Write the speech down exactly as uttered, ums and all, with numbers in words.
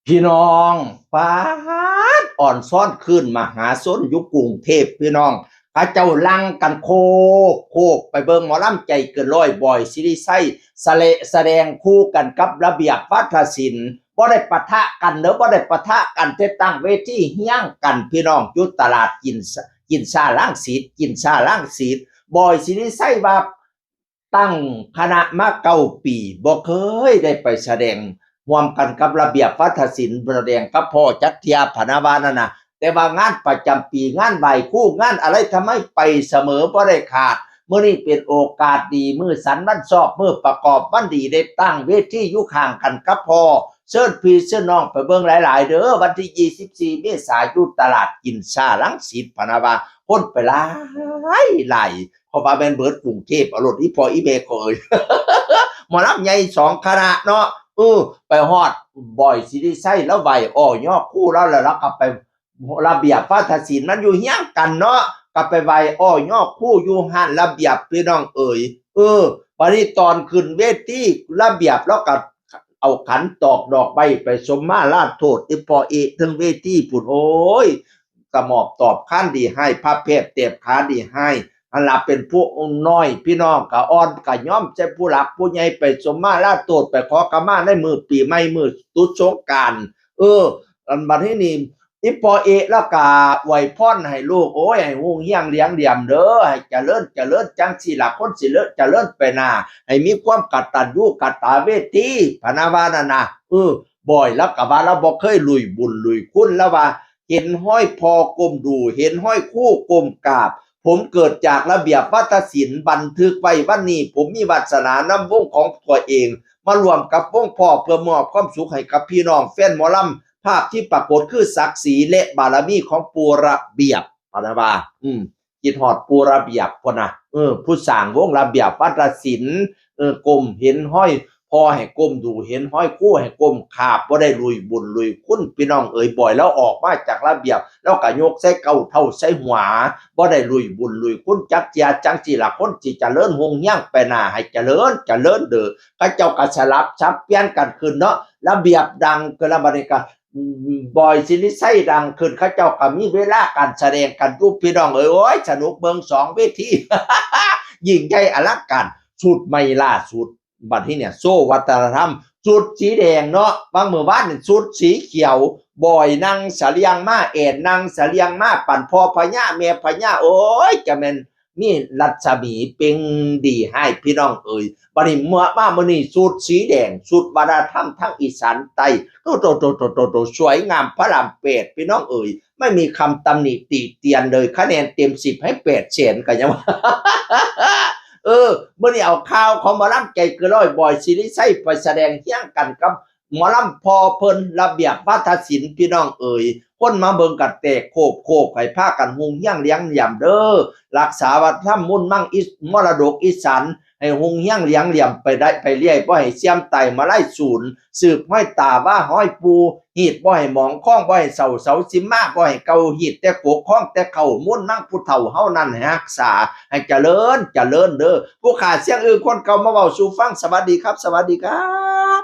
พี่น้อง ป๊าด อ่อนซ้อนคืนมหาชนอยู่กรุงเทพฯ พี่น้อง เขาเจ้าลังกันโคกโคกไปเบิ่งหมอลำใจเกินร้อย บอย สิริชัย สะเล แสดงคู่กันกับระเบียบวาทศิลป์ บ่ได้ปะทะกันเด้อ บ่ได้ปะทะกัน แต่ตั้งเวทีเฮี้ยงกัน พี่น้อง อยู่ตลาดกินซา กินซาลังสิต กินซาลังสิต บอย สิริชัยว่า ตั้งคณะมาเก้าปี บ่เคยได้ไปแสดงร่วมกันกับระเบียบวาทศิลป์ แสดงกับพ่อจักเทื่อ พะนะว่านั่นน่ะ แต่ว่างานประจำปี งานไหว้ครู งานอะไรทำไมไปเสมอบ่ได้ขาด มื้อนี้เป็นโอกาสดี มื้อสันวันชอบ มื้อประกอบวันดี ได้ตั้งเวทีอยู่ข้างกันกับพ่อ เชิญพี่เชิญน้องไปเบิ่งหลายๆ เด้อ วันที่ยี่สิบสี่เมษา อยู่ตลาดกินซาลังสิต พะนะว่า คนไปหลายหลาย เพราะว่าแม่นเบิดกรุงเทพฯ เอาโลด อีพ่ออีแม่ก็เอ่ย หมอลำใหญ่สองคณะเนาะ เออ ไปฮอด บอย สิริชัย แล้วไหว้อ้อยอครูแล้ว แล้วเราก็ไป ระเบียบวาทศิลป์ มันอยู่เฮี้ยงกันเนาะ ก็ไปไหว้อ้อยอครูอยู่ฮ้านระเบียบ พี่น้องเอ่ย เออ บัดนี้ตอนขึ้นเวที ระเบียบแล้วก็เอาขันตอกดอกไม้ไปสมมาลาโทษ อีพ่อเอะ เทิงเวทีพุ้น โอ้ย กระหมอบตอบค้านดีให้ พระแพทย์เต็บขาดีให้ อันละเป็นผู้น้อย พี่น้องก็อ่อนก็ยอมใส่ผู้หลักผู้ใหญ่ ไปสมมาลาโทษ ไปขอขมาในมื้อปีใหม่ มื้อตุดสงกรานต์ เออ อันบัดนี้นี่ อีพ่อเอะแล้วก็อวยพรให้ลูก โอ้ย ให้ฮุ่งเฮี้ยงเหลียงเหลี่ยมเด้อ ให้เจริญเจริญ จังซี่ล่ะคนสิเลิศเจริญไปหน้า ให้มีความกตัญญูกตเวที พะนะว่านั่นน่ะ เออ บอยแล้วก็ว่าเราบ่เคยลุยบุญลุยคุณ แล้วว่า เห็นฮ้อยพ่อก้มดู เห็นฮ้อยครูก้มกราบ ผมเกิดจากระเบียบวาทศิลป์ บันทึกไว้วันนี้ ผมมีวาสนานำวงของตัวเอง มาร่วมกับวงพ่อ เพื่อมอบความสุขให้กับพี่น้องแฟนหมอลำ ภาพที่ปรากฏคือศักดิ์ศรีและบารมีของปู่ระเบียบ พะนะว่า อืม คิดฮอดปู่ระเบียบพุ้นนะ เออ ผู้สร้างวงระเบียบวาทศิลป์ เออ ก้มเห็นฮ้อยพ่อให้ก้มดู เห็นฮ้อยครูให้ก้มกราบ บ่ได้ลุยบุญลุยคุณ พี่น้องเอ๋ย บอยแล้วออกมาจากระเบียบ แล้วก็ยกใส่เก้าเท้าใส่หัว บ่ได้ลุยบุญลุยคุณจักเทื่อ จังซี่ล่ะคนสิเจริญฮุ่งเฮี้ยงไปหน้า ให้เจริญเจริญเด้อ เขาเจ้าก็สลับสับเปลี่ยนกันขึ้นเนาะ ระเบียบดังขึ้นแล้ว บัดนี้ก็ อืม บอย สิริชัยดังขึ้น เขาเจ้าก็มีเวลาการแสดงกันอยู่ พี่น้องเอ๋ย โอ้ย สนุกเบิ่งสองเวที ยิ่งใหญ่อลังการ ชุดใหม่ล่าสุด บัดนี้เนี่ย โชว์วัฒนธรรม ชุดสีแดงเนาะ บางมื้อวานนี่ชุดสีเขียว บอยนั่งเสลียงมา แอนนั่งเสลียงมา ปั่นพ่อพญาแม่พญา โอ้ย จะแม่น มีรัศมีเปล่งดีให้ พี่น้องเอ๋ย บัดนี้เมื่อมามื้อนี้ชุดสีแดง ชุดวัฒนธรรมทางอีสานใต้ โตโตโตโตโตโต สวยงามพระรามแปด พี่น้องเอ๋ย ไม่มีคำตำหนิติเตียนเลย คะแนนเต็มสิบให้แปดแสน ก็ยังว่า เออ มื้อนี้เอาข่าวของหมอลำใจเกินร้อย บอย สิริชัย ไปแสดงเคียงกันกับ หมอลำพ่อเพิ่นระเบียบวาทศิลป์ พี่น้องเอ๋ย คนมาเบิ่งกันแตกโคบโคบ ให้พากันฮุ่งเฮี้ยงเหลียงเหลี่ยมเด้อ รักษาวัฒนธรรมมุ่นมั่งอิส มรดกอีสาน ให้ฮุ่งเฮี้ยงเหลียงเหลี่ยมไปได้ไปเรื่อย บ่ให้เสื่อมตายมาไล่สูญ สืบฮ้อยตาว่าฮ้อยปู่ ฮีดบ่ให้หมอง คองบ่ให้เศร้า เสาสิมาบ่ให้เก่า ฮีดแต่กก คองแต่เข้า มุ่นมั่งผู้เฒ่าเฮานั้นให้รักษา ให้เจริญเจริญเด้อ ผู้ขาเสียงอื่นคนเก่ามาเว้าสู่ฟัง สวัสดีครับ สวัสดีครับ